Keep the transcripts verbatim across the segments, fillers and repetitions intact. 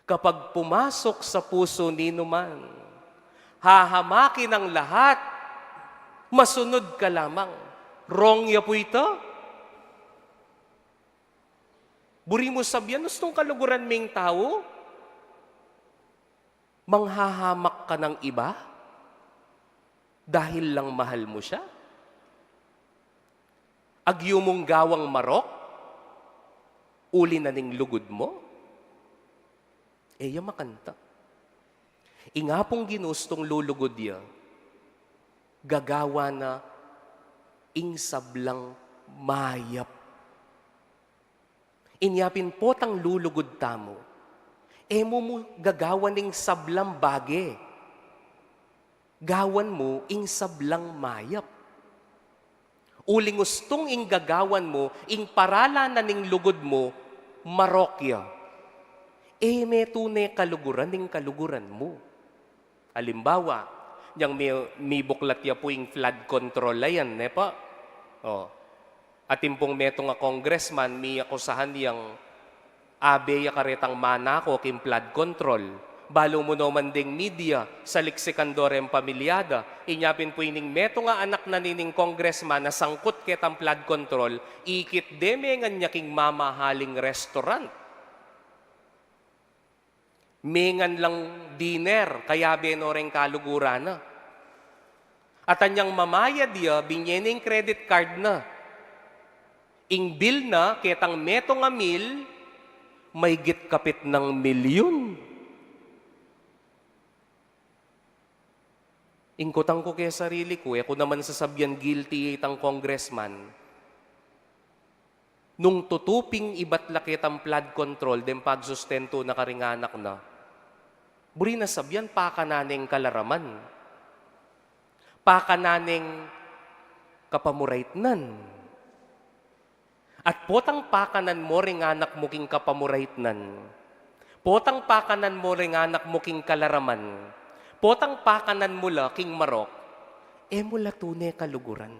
Kapag pumasok sa puso ninuman, hahamakin ang lahat, masunod ka lamang. Wrong ya pu ita. Buri mu sabian, ustung kaluguran me ing tau, manghahamak ka ning iba dahil lang mahal mu siya? Agyu mung gawang marok uli na ning lugud mu? E ya makanita. Ing Apung Ginu ustung lulugud ya, gagawan na ing sablang mayap. Inya pin potang lulugud tamu, e mu mu gagawan ing sablang bage. Gawan mu ing sablang mayap. Uling ustung ing gagawan mu, ing paralan na ning lugud mu, marok ya, e me tune kaluguran ing kaluguran mu. Alimbawa, yang mi-, mibuklat ya pu ing flood control a yan, ne pa? O. Atin pung metung a congressman, miakusahan yang abe ya karetang manako king flood control. Balu mu no man deng media, saliksikan do reng pamilya da. Inya pin pu ining metung a anak na nining congressman a sangkut ketang flood control, ikit de mengan ya king mamahaling restaurant. Mengan lang dinner, kayabe no reng kaluguran na. At anyang mamayad ya, binye ne ing credit card na. Ing bill na, ketang metung a mil, maygit kapit nang milyun. Ing kutang ku keng sarili ku, e ku naman sasabian guilty itang congressman. Nung tutu ping ibat la ketang flood control, deng pagsustentu na karing anak na, buri na sabian, pakanan neng kalaraman. Pakanan neng kapamuraitnan. At potang pakanan mu ring anak mu king kapamuraitnan, potang pakanan mu ring anak mu king kalaraman, potang pakanan mu la king marok, e mu la tune kaluguran.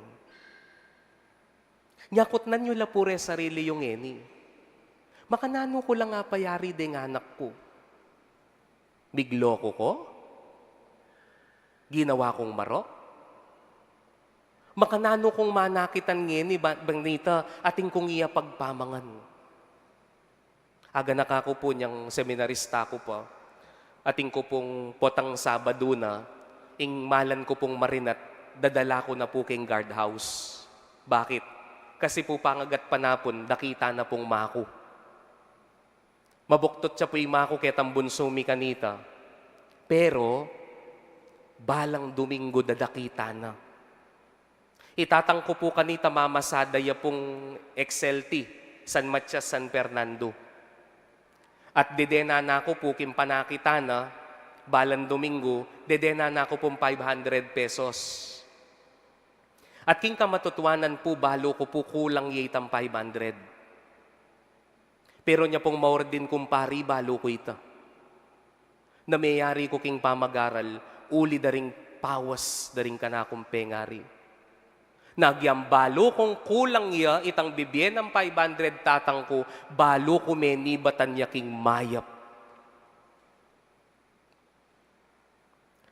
Nya kutnan yu la pu reng sarili yu ngeni. Makananu ku lang apayari deng anak ku? Migloko ku? Ginawa kung marok? Makananu kung manakitan ngeni ba-, bang nita atin kung iya pagpamangan? Aganaka ku pu nyang seminarista ku pa, atin ku pung potang Sabadu na, ing malan ku pung marinat, dadala ku na pu keng guardhouse. Bakit? Kasi pu pangagat panapun, dakita na pung maku. Mabuktut ya pu ing maku ketang bunsu mi kanita. Pero, balang Domingo dadakita na. I tatang ku pu kanita mamasada ya pung X L T, San Matias, San Fernando. At dedena na ku pu king panakit na, balang Domingo, dedena na ku pung five hundred pesos. At king kamatutuanan pu, balu ku pu kulang ya itang five hundred. Pero nya pung maordin kung pari, balu ku ita. Na meyari ku king pamagaral, uli da ring pawas da ring kanakung pengari. Na agyang balu kung kulang ya itang bibie nang five hundred tatang ku, balu ku menibatan ya king mayap.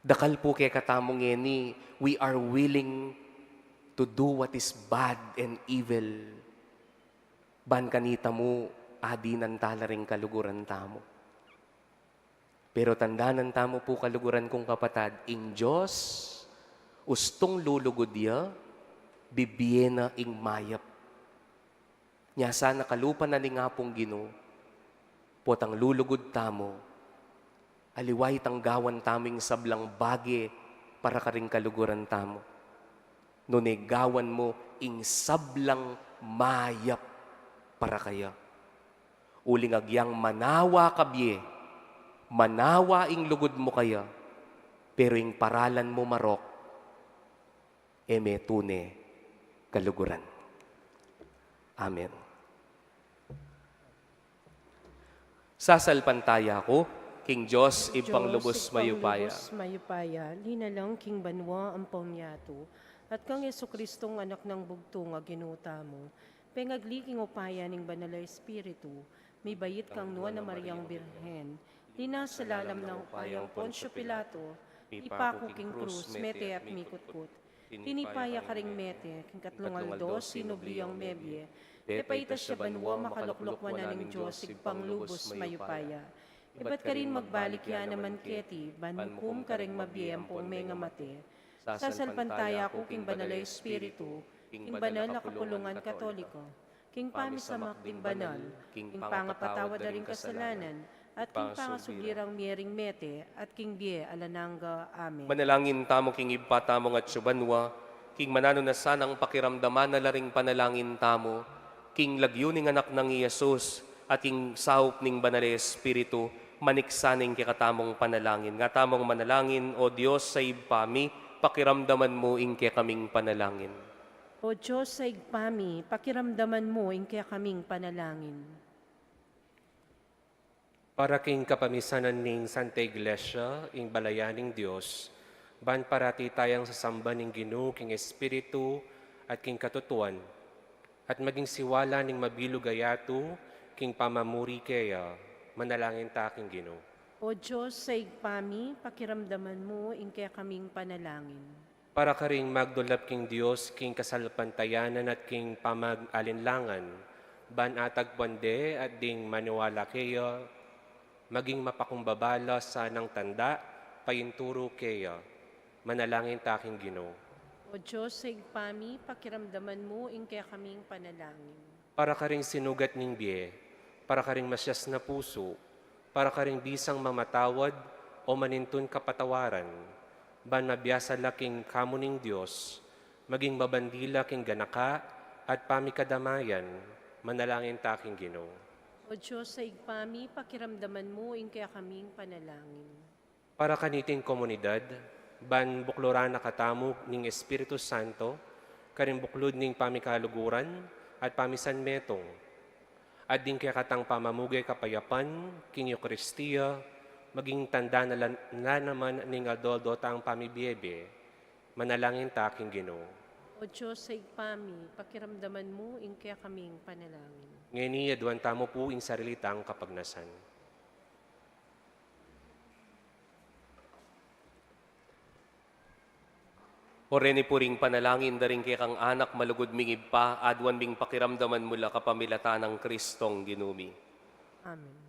Dakal pu kekatamu ngeni, we are willing to do what is bad and evil. Ban kanita mu, adinan tala ring kaluguran tamu. Pero tandanan tamu pu, kaluguran kung kapatad, ing Dios, ustung lulugud ya, bibie na ing mayap. Nya sana kalupa na ning Apung Ginu, potang lulugud tamu, aliwa itang gawan tamu ing sablang bage para karing kaluguran tamu. Nune gawan mu ing sablang mayap para kaya. Uling agyang manawa ka bie, manawa ing lugud mu kaya, pero ing paralan mu marok, e me tune kaluguran. Amen. Sasalpantaya ku king Dios, Ibpang lubus mayupaya. Linalang king banua ampong yatu, at kang Jesucristong Anak nang bugtung a Ginu tamu, pengagli king upaya ning Banal a Espiritu, mibait kang Nuan a Mariang Birhen, Dinala sa lalam ning upayang Poncio Pilato, mipaku king krus, mete at mikutkut. Tinipa ya karing mete, king katlung aldo sinubli yang mebie, depaitas ya banua, makalukluk wanan ning Dios Ibpang lubus mayupaya. Ibat karin magbalik ya naman keti, ban mukum karing mabie ampong mengamate. Sasalpantaya ku king Banal a Espiritu, king banal a kapulungan Katoliko, king pamisamak ding banal, king pangapatawad da ring kasalanan, at king pangasubli rang mie ring mete, at king bie alang angga. Amen. Manalangin tamu king Ibpa tamu ngan atsu banua, king mananu na sanang pakiramdaman na la ring panalangin tamu, king lagyu ning Anak nang i Jesus, at king saup ning Banal a Espiritu, maniksa na ing kekatamung panalangin. Nga tamung manalangin: O Dios a Ibpa mi, pakiramdaman mu ing kekaming panalangin. O Dios a Ibpa mi, pakiramdaman mu ing kekaming panalangin. Para king kapamisanan ning Santa Iglesia, ing balayan ning Dios, ban parati tayang sasamban ing Ginu king Espiritu at king katutuan, at maging siwala ning mabilug a yatu king pamamuri keya, manalangin ta king Ginu. O Dios a Ibpa mi, pakiramdaman mu ing kekaming panalangin. Para karing magdulap king Dios king kasalpantayanan at king pamag-alinlangan, ban atagpuan de at ding maniwala keya, maging mapakumbaba la sanang tanda, painturu keya, manalangin ta king Ginu. O Dios a Ibpa mi, pakiramdaman mu ing kekaming panalangin. Para karing sinugat ning bie, para karing masias na pusu, para karing bisang mamatawad o manintun kapatawaran, ban mabiasa la king kamu ning Dios, maging mabandi la king ganaka at pamikadamayan, manalangin ta king Ginu. O Dios a Ibpa mi, pakiramdaman mu ing kekaming panalangin. Para kaniting komunidad, ban bukluran na katamu ning Espiritu Santo, karing buklud ning pamikaluguran at pamisanmetung, at ding kekatang pamamugay kapayapan king Eukaristia, maging tanda na lan-, na naman ning aldo-aldo tang pamibie-bie, manalangin ta king Ginu. O Dios a Ibpa mi, pakiramdaman mu ing kekaming panalangin. Ngeni, aduan tamu pu ing sarili tang kapagnasan. O reni pu ring panalangin da ring kekang anak, malugud ming Ibpa, aduan ming pakiramdaman mu la kapamilatan nang Kristong Ginu mi. Amen.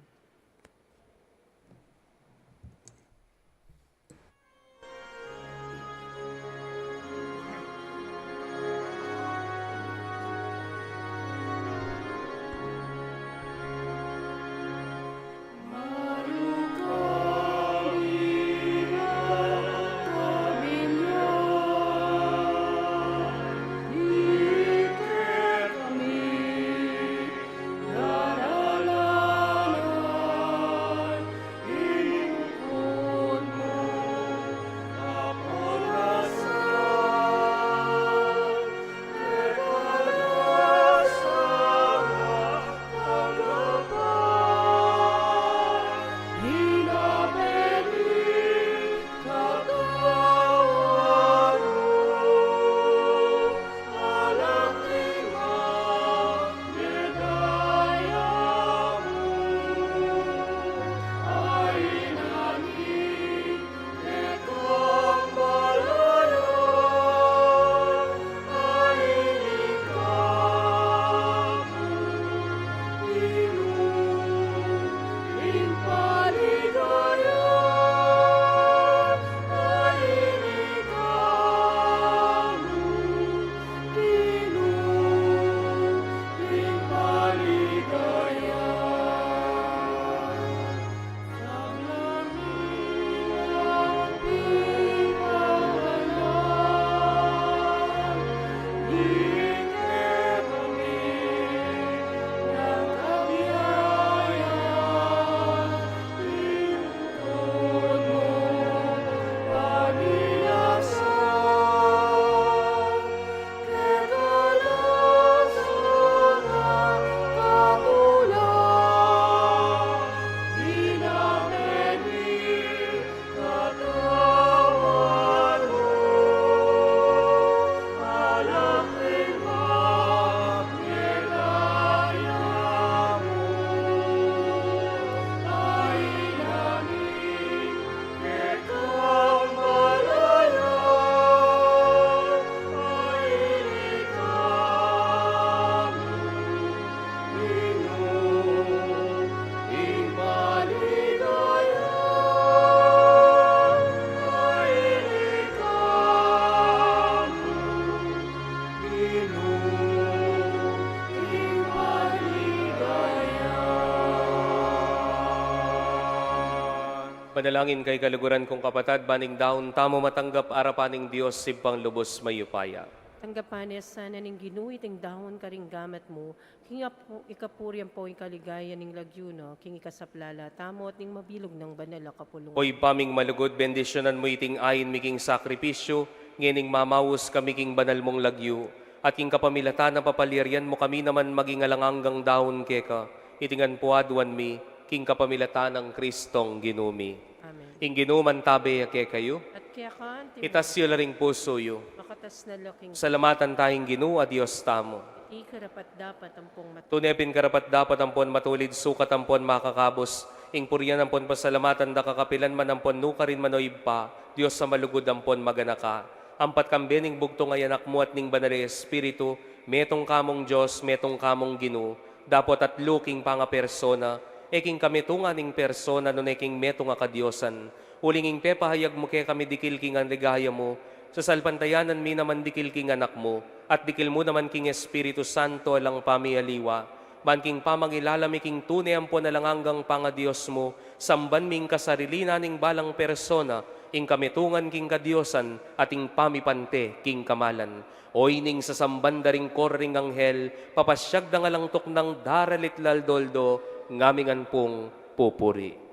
Manalangin kayu, kaluguran kung kapatad, ban ing daun tamu matanggap arapan ning Dios Ibpang lubus mayupaya. Tanggapan na sana ning Ginu iting daun karing gamat mu, king apu-, ikapuri ampong ikaligayan ning lagyu na, king ikasaplala tamu at ning mabilug nang banal a kapulungan. O Ibpa ming malugud, bendisyunan mu iting ain mi king sakripisyu, ngening mamaus kami king banal mung lagyu, at king kapamilatan na papalyarian mu kami naman maging alang anggang daun keka, iti ngan pu aduan mi, king kapamilatan nang Kristong Ginu mi. Amen. Ing Ginu mantabe ya kekayu. At keka antimu. Itas yu la ring pusu yu. Makatas na la king. Salamatan ta ing Ginu a Dios tamu. Iti karapat-dapat ampong mat- Tune pin karapat-dapat ampon matulid, sukat ampon makakabus, ing purian ampon pasalamatan da ka kapilan man ampon nukarin man, o Ibpa, Dios a malugud ampon maganaka. Ampat kambe ning bugtung a Anak mu at ning Banal a Espiritu, metung ka mung Dios, metung ka mung Ginu, dapot atlu king pangapersona, e king kametungan ning persona, nune king metung a kadiosan. Uling ing pepahayag mu kekami dikil king ligaya mu, sasalpantayanan mi naman dikil king Anak mu, at dikil mu naman king Espiritu Santo alang pamialiwa, ban king pamangilala mi king tune ampon alang anggang pangadios mu, samban mi ing kasarili na ning balang persona, ing kametungan king kadiosan, at ing pamipante king kamalan. Oyni ing sasamban da ring koro ring anghel, papasyag da nga alang tuknang daralit la aldo-aldo, ngami ngan pung pupuri.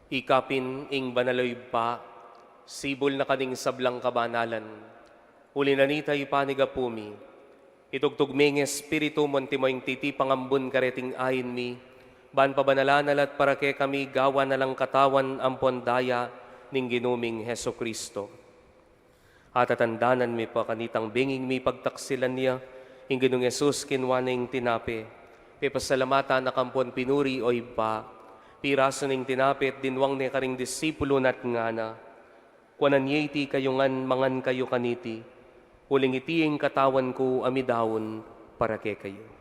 Ika pin ing banal, o Ibpa, sibul na ka ning sablang kabanalan. Uli na nita, Ibpa, ing Apu mi, itugtug me ing Espiritu mu antimo ing titipang ambun kareting ain mi, ban pabanalan na la at para kekami gawan na lang katawan ampon daya ning Ginu ming Jesucristo. Atatandanan mi pa kanitang benging mi pagtaksilan ya, ing Ginung Jesus kinua ne ing tinape, pepasalamatan na kampon pinuri, o Ibpa, pirasu ne ing tinape at dinwang ne karing disipulu na at ngana: Kuanan ye iti kayu ngan, mangan kayu kaniti, uling iti ing katawan ku a midaun para kekayu.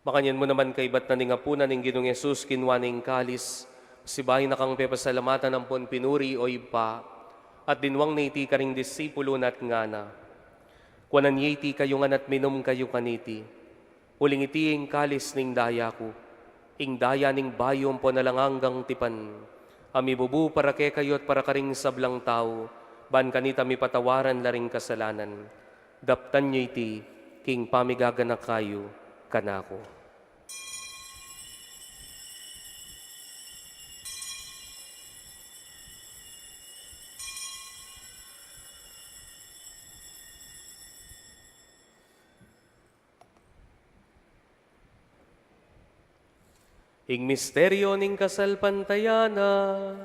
Makanyan mu naman kaibat na ning apunan, ing Ginung Jesus kinua ne ing kalis, sibayu na kang pepasalamatan ampon pinuri, o Ibpa, at dinwang ne iti karing disipulu na at ngana: Kuanan ye iti kayu ngan at minum kayu kaniti, uling iti ing kalis ning daya ku, ing daya ning bayu ampon alang anggang tipan, a mibubu para kekayu at para karing sablang tau, ban kanita mipatawaran la ring kasalanan. Daptan yu iti king pamigaganaka yu kanaku. Ing misteryu ning kasalpantayanan.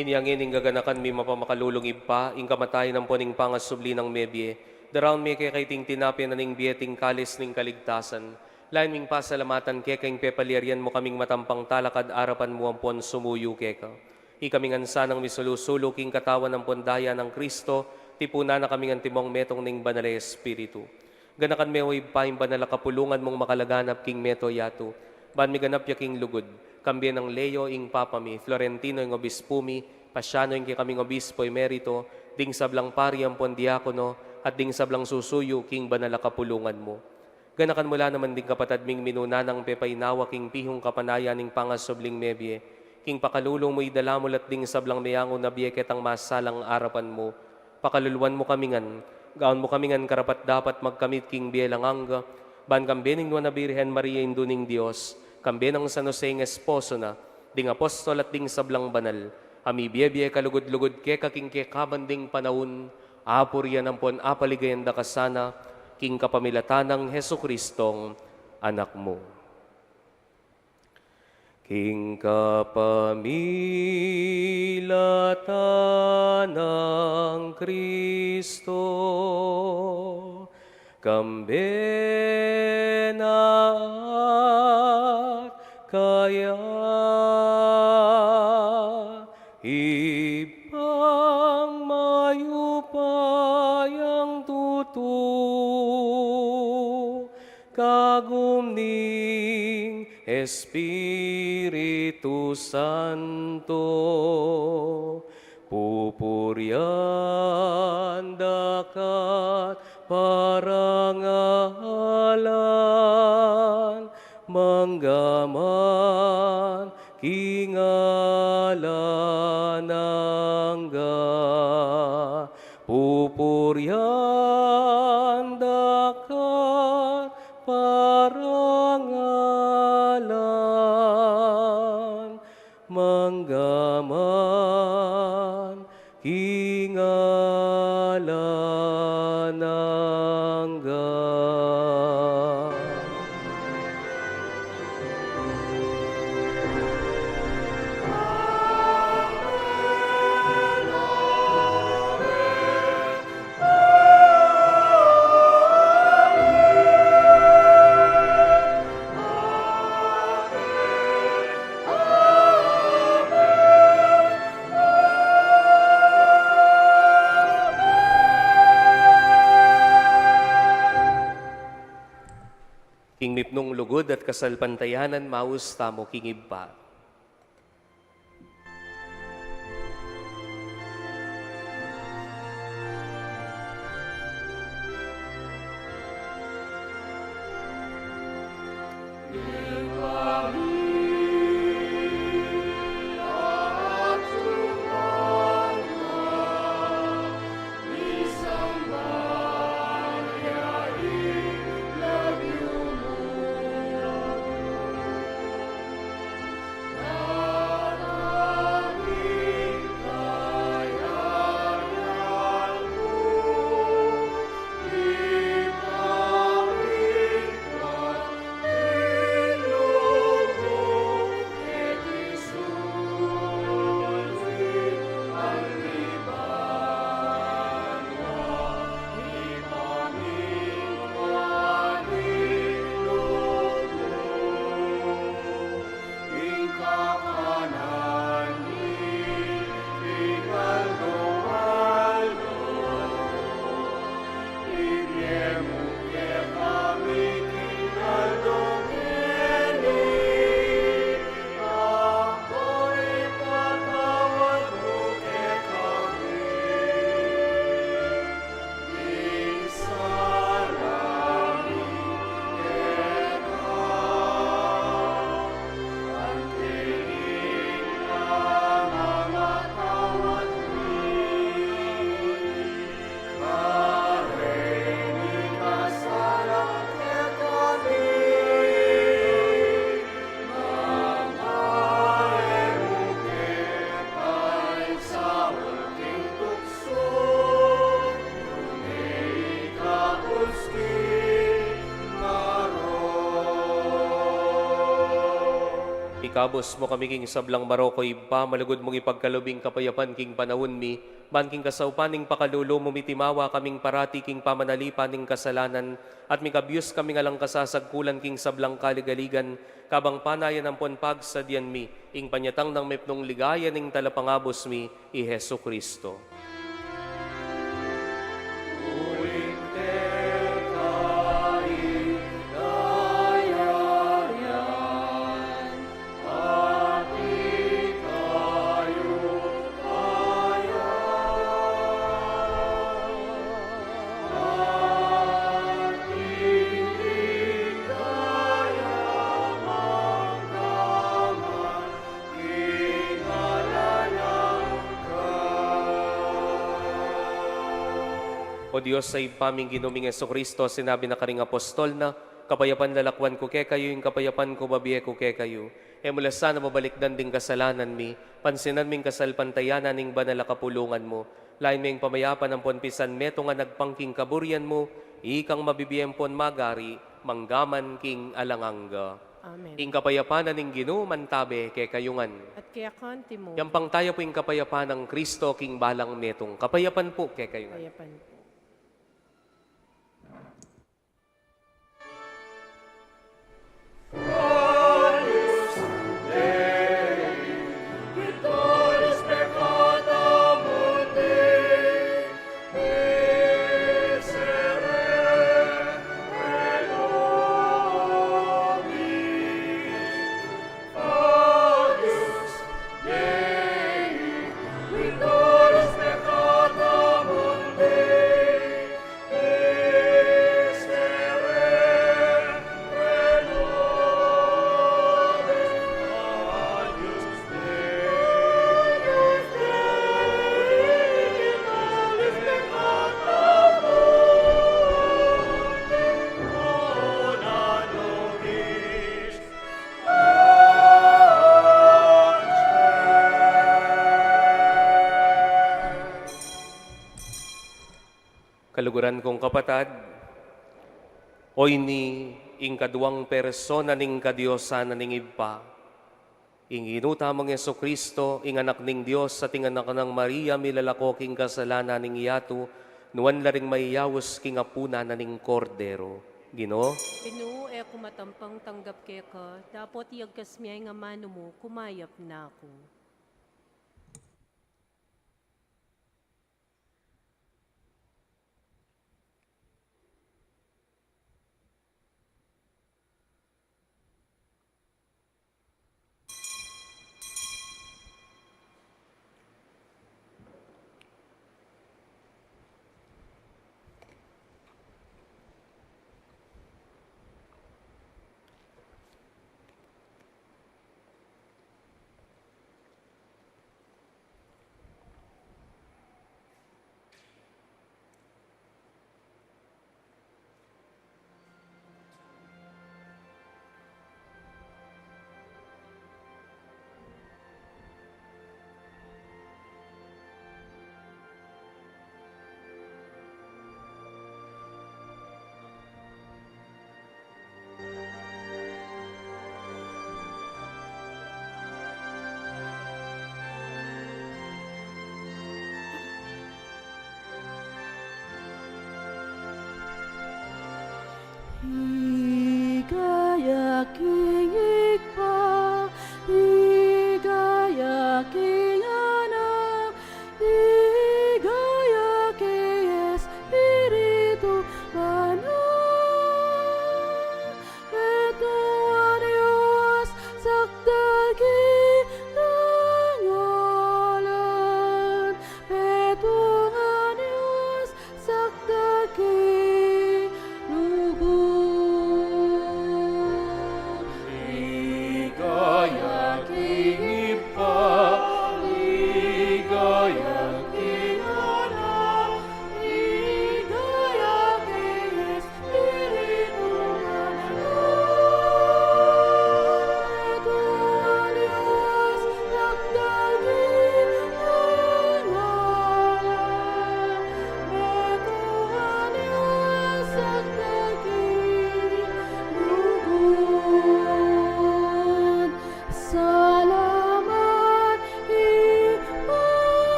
Inya ngeni ing gaganakan mi mapamakalulung Ibpa, ing kamatayan ampon ing pangasubli nang mebie, daraun mi keka iting tinape na ning bie at ing kalis ning kaligtasan. Lain ming pasalamatan keka ing pepalyarian mu kaming matampang talakad arapan mu ampon sumuyu keka. Ikami ngan sanang misulu-sulu king katawan ampon daya nang Kristo, tipunan na kami ngan timong metung ning Banal a Espiritu. Ganakan me, o Ibpa, ing banal a kapulungan mung makalaganap king mabilug a yatu, ban miganap ya king lugud, kambe nang Leo ing Papa mi, Florentino ing Obispu mi, Pasiano ing kekaming Obispo Emerito, ding sablang pari ampon diakono, at ding sablang susuyu king banal a kapulungan mu. Ganakan mu la naman ding kapatad ming minuna nang pepainawa king pihung kapanayan ning pangasubling mebie, king pakalulu mu idala mu la at ding sablang meyangu na bie ketang masalang arapan mu. Pakaluluan mu kami ngan, gawan mu kami ngan karapat-dapat magkamit king bie alang angga, ban kambe ning Nuan a Birhen Maria, Indu ning Dios, kambe nang San Jose ing esposo na, ding apostol at ding sablang banal, a mibie-bie kalugud-lugud keka king kekaban ding panaun, apurian ampon apaligayan da ka sana, king kapamilatan nang Jesucristong Anak mu. King kapamilatan nang Kristo, kambe na at kaya, Ibpang mayupayang tutu, kagum ning Espiritu Santo, pupurian da ka't parangalan, manggaman king alang angga. Pupurian da ka't parangalan, manggaman king alang angga. King mipnung lugud at kasalpantayanan, maus tamu king Ibpa. Ikabus mu kami king sablang marok, O Ibpa, malugud mung ipagkalub ing kapayapan king panaun mi, ban king kasaupan ning pakalulu mu mitimawa kaming parati king pamanalipan ning kasalanan, at mikabus kaming alang kasasagkulan king sablang kaligaligan, kabang panayan ampon pagsadyan mi ing panyatang nang mipnung ligaya ning Talapangabus mi, i Jesucristo. O Dios a Ibpa ming Ginu ming Jesucristo, sinabi na karing apostol na, "Kapayapan lalakwan ku kekayu, ing kapayapan ku babie ku kekayu." E mu la sana babalikdan ding kasalanan mi, pansinan ming kasalpantayanan ning banal a kapulungan mu, lain ming pamayapan ampon pisan metung a agpang king kaburian mu, ikang mabibie ampon magari, mangga man king alang angga. Amen. Ing kapayapan na ning Ginu mantabe kekayu ngan. At kaya kanti mo. Yampang taya pu ing kapayapan nang Kristo king balang metung. Kapayapan pu kekayu ngan. Kapayapan pu. Kaluguran kung kapatad, o ini ing kaduang persona ning kadiosan na ning Ibpa, ing Ginu tamung Jesucristo, ing Anak ning Dios, at ing Anak nang Maria, milalako king kasalanan ning yatu, nuan la ring maiyaus king apunan na ning Kordero. Ginu. Ginu, e ku matampang tanggap keka, dapot iyagkas mu ing amanu mu, kumayap na ku. Ligaya king Ibpa, ligaya king Anak, ligaya king Espiritu Banal. Petungan Dios, sakdal king dangalan. Petungan Dios, sakdal king lugud.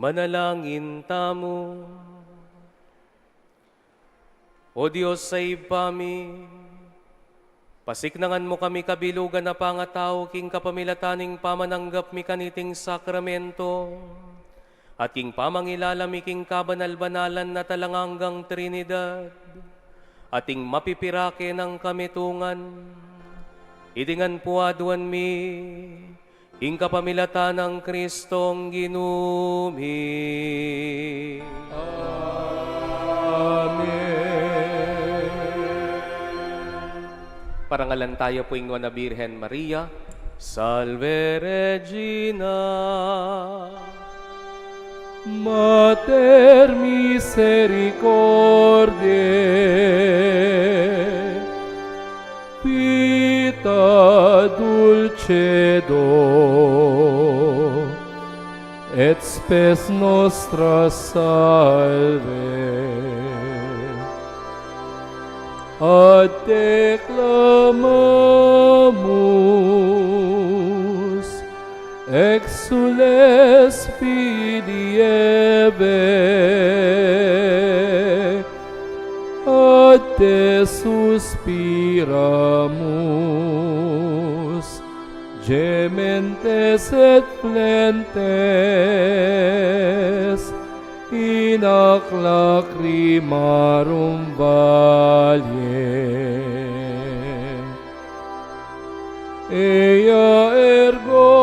Manalangin tamu. O Dios a Ibpa mi, pasiknangan mu kami kabilugan a pangatau king kapamilatan ning pamananggap mi kaniting sakramento, at king pamangilala mi king kabanal-banalan at alang anggang Trinidad, at king mapipirake nang kametungan, iti ngan pu aduan mi, king kapamilatan nang Kristong Ginu mi. Amen. Parangalan taya pu ing Nuan a Birhen Maria. Salve Regina, Mater misericordiae, Vita Dulcedo et Spes nostra Salve. Ad te clamamus, exsules fidi Evae, ad te suspiramus, gementes et flentes, in hac lacrimarum valle. Ea ergo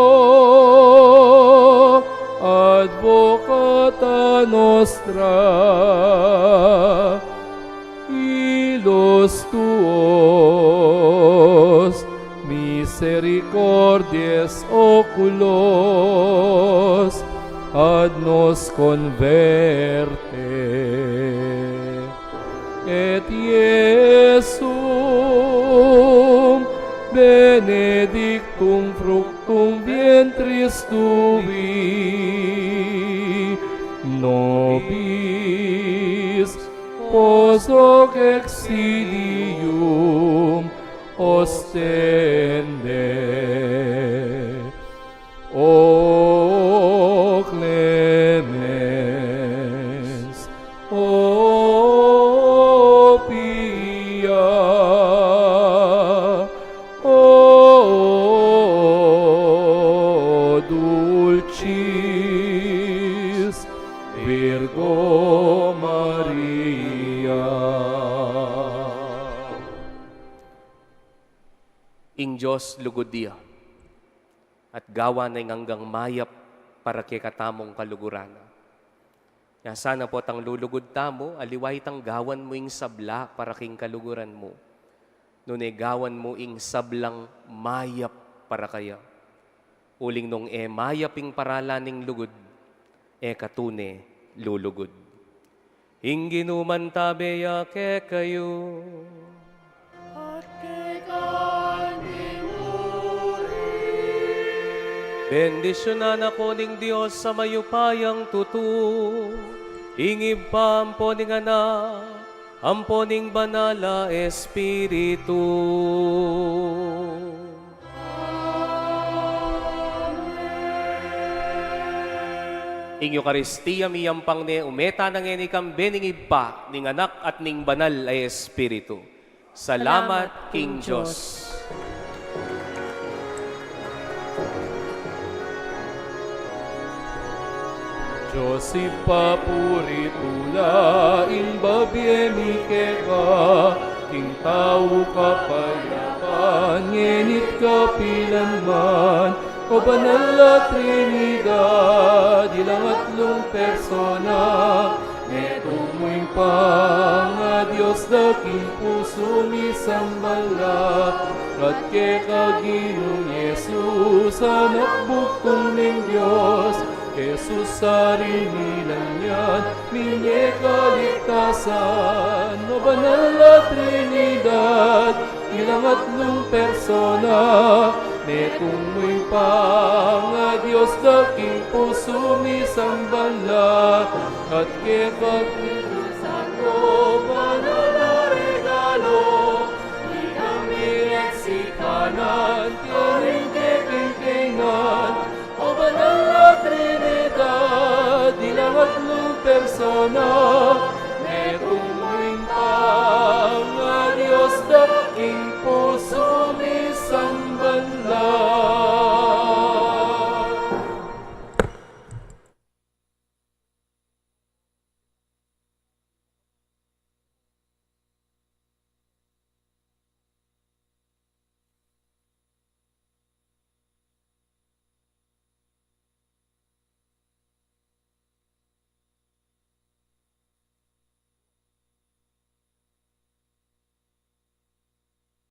advocata nostra, illos tuos misericordiaes oculos ad nos converte. Et Iesum benedictum fructum ventris tui, nobis pos hoc exilium ostende. O clemens, o pia, o dulcis Virgo Maria. Ing Dios lugud ya, at gawan na ing anggang mayap para kekatamung kaluguran na. Nya sana pu tang lulugud tamu, aliwa itang gawan mu ing sabla para king kaluguran mu, nune gawan mu ing sablang mayap para kaya. Uling nung e mayap ing paralan ning lugud, e ka tune lulugud. Ing Ginu mantabe ya kekayu. At keka mu rin. Bendisyunan na kayu ning Dios a mayupayang tutu, ing Ibpa ampo ning Anak, ampo ning Banal a Espiritu. Ing Eukaristia miyampang ne, ume tana ngeni kambe ning Ibpa, ning Anak, at ning Banal a Espiritu. Salamat king Dios. Dios Ibpa, puritu la ing babie mi keka, king tau kapayapan, ngeni't kapilan man. O Banal a Trinidad, ilang atlung persona, metung mu ing pangaDios da king pusu mi, samban la. At keka Ginung Jesus, Anak bugtung ning Dios, Jesus a rinilan yan, minye kaligtasan. O Banal a Trinidad, ilang atlung persona, metung mu ing pangaDios da king pusu mi, samban la. At keka